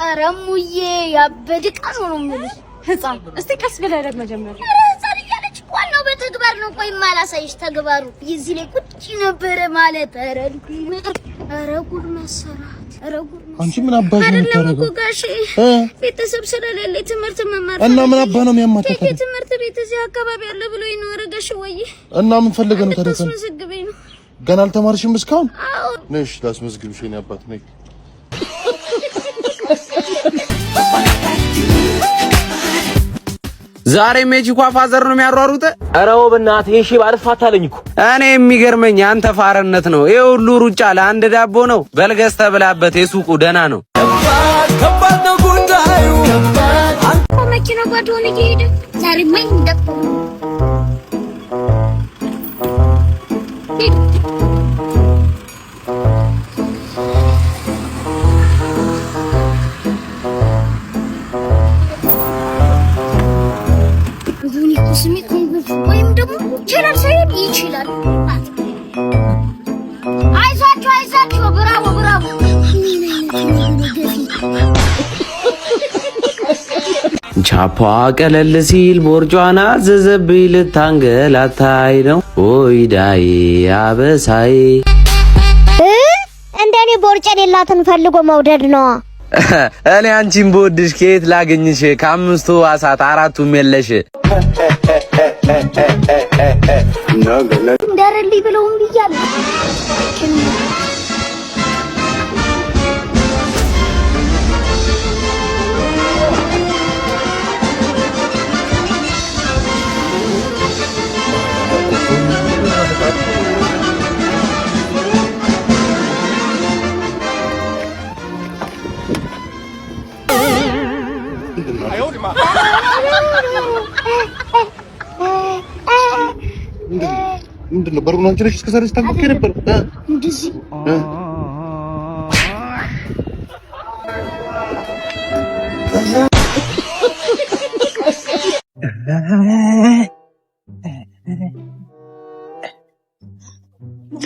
ኧረ እሙዬ ያበደ ዕቃ ነው ነው የምልሽ። ህፃን፣ እስቲ ቀስ ብለህ ደግሞ መጀመሪያ። ኧረ ህፃን እያለች፣ ዋናው በተግባር ነው። ቆይ ማላሳይሽ ተግባሩ እዚህ ላይ ቁጭ ነበረ ማለት። ኧረ ኧረ ጉድ መሰራት! ኧረ ጉድ! አንቺ ምን አባሽ ነው አይደለም እኮ የምታደርገው? ጋሼ፣ ቤተሰብ ስለሌለ ትምህርት መማር እና ምን ፈልጌ አባህ ነው የሚያማታው ቴቴ ታዲያ? ትምህርት ቤት እዚህ አካባቢ አለ ብሎ ነው። ኧረ ጋሼ ወይ እና ምን ፈልገህ ነው ታዲያ? እንድታስመዘግበኝ ነው። ገና አልተማርሽም እስካሁን? አዎ። ነሽ ላስመዝግብሽ የኔ አባት፣ ነይ። ዛሬ ሜቺኳ father ነው የሚያሯሩጠ። ኧረ በእናትህ ይሄ ሼብ አልፋታለኝ እኮ። እኔ የሚገርመኝ አንተ ፋረነት ነው። ይሄ ሁሉ ሩጫ ለአንድ ዳቦ ነው። በልገስ ተብላበት የሱቁ ደህና ነው። እኮ መኪና ባዶውን እየሄደ ዛሬ ማን እንደቆመ ሂድ። እኔ እኮ ስሜ ኮንጎ ወይም ደግሞ ይችላል ሳይሆን ይችላል። አይዟችሁ አይዟችሁ፣ bravo bravo። ምን አይነት ነው ገፊ? ቻፓ ቀለል ሲል ቦርጯን አዘዘብኝ፣ ልታንገላታይ ነው ወይዳዬ አበሳዬ። እንደኔ ቦርጭ የሌላትን ፈልጎ መውደድ ነዋ። እኔ አንቺን ብወድሽ ከየት ላገኝሽ? ከአምስቱ ሕዋሳት አራቱም የለሽ። እንዳረልኝ ብለውም ብያለሁ። ምንድን ነው? በሩን አንቺ ነሽ እስከ ዛሬ ስታንኳኳ የነበረው? እንደዚህ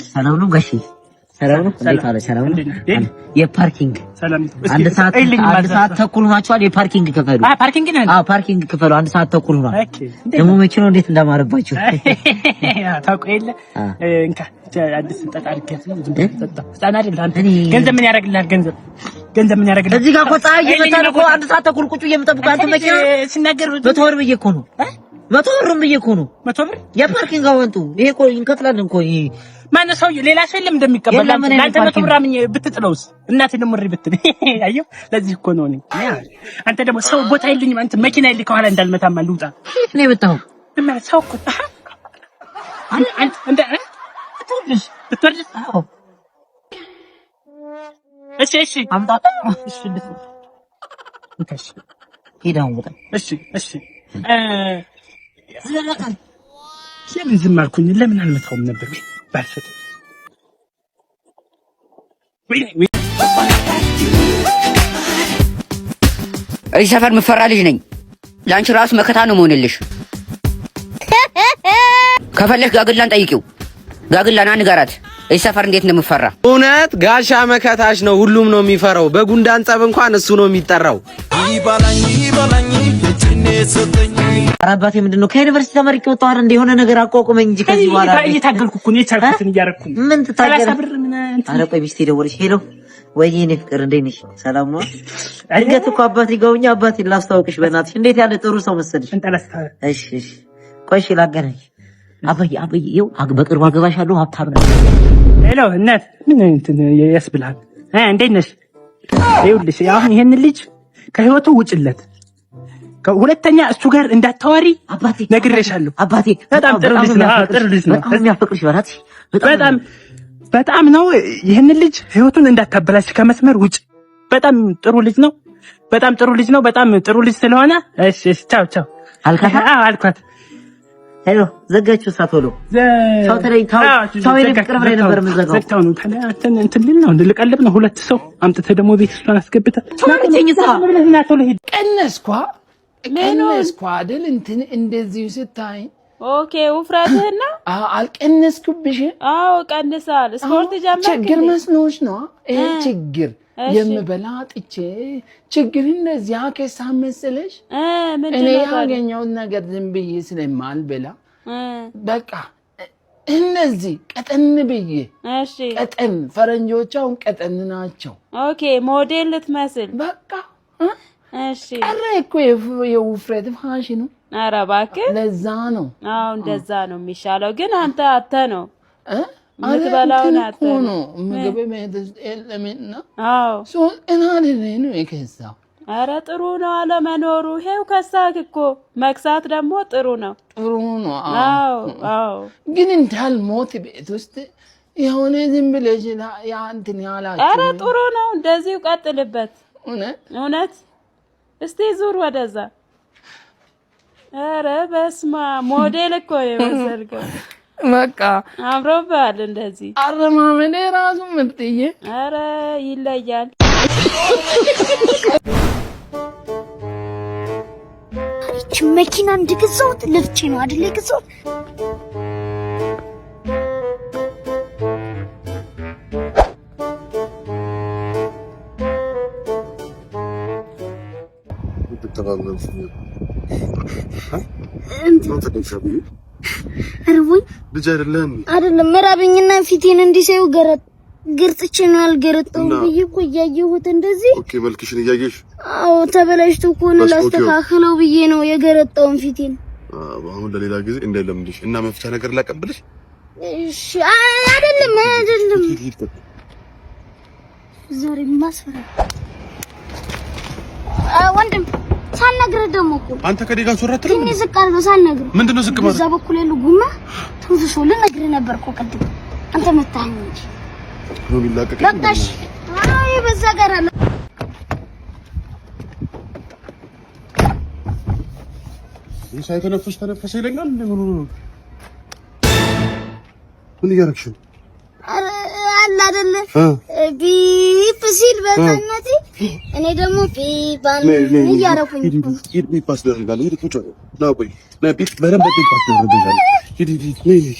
ሰላም ነው ጋሼ? ሰላም ነው? እንዴት አለ? ሰላም ነው? የ parking 1 ሰዓት 1 ሰዓት ተኩል ሆናችኋል። የ parking ክፈሉ። Parking ነህ? አዎ፣ parking ክፈሉ። 1 ሰዓት ተኩል ሆኗል። ደግሞ መኪናው እንዴት እንዳማረባችሁ። ታውቀው የለ፣ እንካ አዲስ ጠጣ አድርጌ ነው። ዝም ብለህ ጠጣ። ህፃን አይደል አንተ? ገንዘብ ምን ያደርግልሃል? ገንዘብ ምን ያደርግልሃል? እዚህ ጋር እኮ ፀሐይ እየመታን እኮ 1 ሰዓት ተኩል ቁጭ እየምጠብቀው አንተ መኪና ሲናገር 100 ብር ብዬ እኮ ነው። 100 ብርም ብዬ እኮ ነው። 100 ብር የ parking አወንጡ ይሄ እኮ እንከፍላለን እኮ ይሄ። ማነው ሰውዬው? ሌላ ሰው የለም እንደሚቀበል የለም፣ እኔ ለአንተ 100 parking ብር አምኜ ብትጥለውስ? እናትህ ደግሞ እሪ ብትል፣ አየሁ። ለዚህ እኮ ነው እኔ። አንተ ደግሞ ሰው ቦታ የለኝም። አንተ መኪና የለኝ፣ ከኋላ እንዳልመታማ ልውጣ። የት ነው የመጣኸው? እና ሰው እኮ አንተ እንደ ብትወርድስ ብትወርድስ? አዎ። እሺ እሺ። አምጣ። እሺ እሺ። ሂድ አሁን ውጣ። እሺ እሺ። ለምን ዝም አልኩኝ? ለምን አልመታውም ነበር? ባልሰጥ ወይ ወይ። እዚህ ሰፈር ምፈራ ልጅ ነኝ። ለአንቺ ራሱ መከታ ነው መሆንልሽ። ከፈለሽ ጋግላን ጠይቂው። ጋግላን ንገራት እዚህ ሰፈር እንዴት እንደምፈራ። እውነት ጋሻ መከታሽ ነው። ሁሉም ነው የሚፈራው። በጉንዳን ጸብ እንኳን እሱ ነው የሚጠራው። ኧረ አባቴ ምንድን ነው፣ ከዩኒቨርሲቲ ተመርቄ ወጣሁ አይደል? እንደ የሆነ ነገር አቋቁመኝ እንጂ ከዚህ በኋላ እየታገልኩ እኮ ነው፣ የቻልኩትን እያደረኩ ነው። ምን ትታገል? 30 ብር ምን እንትን። ኧረ ቆይ፣ ሚስቴ ደወለች። Hello፣ ወይ የኔ ፍቅር፣ እንዴት ነሽ? ሰላም ነው? ድንገት እኮ አባቴ ጋውኛ፣ አባቴ ላስተዋውቅሽ፣ በእናትሽ እንዴት ያለ ጥሩ ሰው መሰልሽ። እሺ እሺ፣ ቆይ እሺ ላገናኝ። አባዬ አባዬ፣ ይኸው በቅርቡ አገባሻለሁ፣ ሀብታም ነው። Hello እናት፣ ምን እንትን ያስብልሃል? እንዴት ነሽ? ይኸውልሽ፣ አሁን ይሄንን ልጅ ከህይወቱ ውጭለት። ሁለተኛ እሱ ጋር እንዳታወሪ አባቴ ነግሬሻለሁ። አባቴ በጣም ጥሩ ልጅ ነው። አዎ፣ ጥሩ ልጅ ነው። በጣም የሚያፈቅርሽ፣ በእናትሽ። በጣም በጣም ነው። ይህንን ልጅ ህይወቱን እንዳታበላሽ ከመስመር ውጭ። በጣም ጥሩ ልጅ ነው። በጣም ጥሩ ልጅ ነው። በጣም ጥሩ ልጅ ስለሆነ እሺ፣ እሺ፣ ቻው ቻው። አልካት? አዎ፣ አልኳት። Hello፣ ዘጋችሁ ሳትወሉ ሰው ተለይ ታው ሰው የኔ ፍቅር ብለህ ነበር የምዘጋው። ዘግታው ነው ታዲያ። አንተን እንትን ልል ነው፣ ልቀልብ ነው። ሁለት ሰው አምጥተህ ደግሞ ቤት እሷን አስገብተህ ና ቶሎ ሂድ። ቀነስኳ ቀነስኳ አይደል? እንትን እንደዚሁ ስታይ Okay፣ ውፍረትህን ነው? አልቀነስኩብሽ። አዎ፣ ቀንሳል። ስፖርት ጀመርክ? ችግር መስሎሽ ነው ይሄ ችግር። የምበላ አጥቼ ችግር እንደዚያ ከሳ መሰለሽ። እኔ ያገኘውን ነገር ዝም ብዬ ስለማልበላ በቃ እነዚህ ቀጠን ብዬ ቀጠን፣ ፈረንጆች አሁን ቀጠን ናቸው። Okay፣ ሞዴል ልትመስል በቃ እሺ። ቀረ እኮ የውፍረት ፋሽኑ። ኧረ እባክህ ለዛ ነው። አዎ እንደዛ ነው የሚሻለው። ግን አንተ አተ ነው የምትበላውን አተ ነው ምግብ ቤት ውስጥ የለምና። አዎ ነው የከሳው። ኧረ ጥሩ ነው አለመኖሩ። ይሄው ከሳክ እኮ መክሳት ደግሞ ጥሩ ነው። ጥሩ ነው። አዎ አዎ። ግን እንዳልሞት ቤት ውስጥ የሆነ ዝም ብለሽ እንትን ያላችሁ። ኧረ ጥሩ ነው እንደዚሁ ቀጥልበት። እውነት እውነት። እስቲ ዙር ወደዛ። ኧረ በስመ አብ ሞዴል እኮ ነው የመሰልከው። በቃ አምሮብሃል እንደዚህ። አረማመዴ ራሱ ምርጥዬ። ኧረ ይለያል። ይህች መኪና እንደገዛሁት ለፍቼ ነው አይደል የገዛሁት። እርቦኝ ልጅ አይደለም አይደለም ራበኝና ፊቴን እንዲህ ገረጥ ግርጥቼ ነው አልገረጠውም ብዬ እኮ እያየሁት እንደዚህ። Okay መልክሽን እያየሽ? አዎ ተበላሽቶ እኮ ነው ላስተካክለው ብዬ ነው የገረጣውን ፊቴን። አሁን ለሌላ ጊዜ እንዳይለምድሽ እና መፍቻ ነገር ላቀብልሽ። እሺ። አይደለም አይደለም፣ ዛሬ ማስፈራ ወንድም ሳልነግርህ ደግሞ እኮ አንተ ከኔ ጋር ሶራ አትልም። ትንሽ ዝቅ አልነው ሳልነግርህ። ምንድነው ዝቅ ማለት? በዛ በኩል ያለው ጉማ ተንፍሶ ልነግርህ ነበር እኮ ቅድም፣ አንተ መታኸኝ እንጂ ነው የሚላቀቅ። በቃሽ። አይ በዛ ጋር አለ። ይህ ሳይተነፍስ ተነፈሰ ይለኛል። እንዴ ምን ሆኖ ነው? ምን እያደረግሽ ነው? ኧረ አለ አይደለ ቢፕ ሲል በህፃንነቴ እኔ ደግሞ ቢፕ እያደረኩኝ ሂድ፣ ቢፕ አስደርጋለሁ። ሂድ ቁጭ በል። ና ቆይ፣ ና ቢፕ በደንብ ቢፕ አስደርጋለሁ። ሂድ ሂድ ሂድ፣ ነይ ነይ።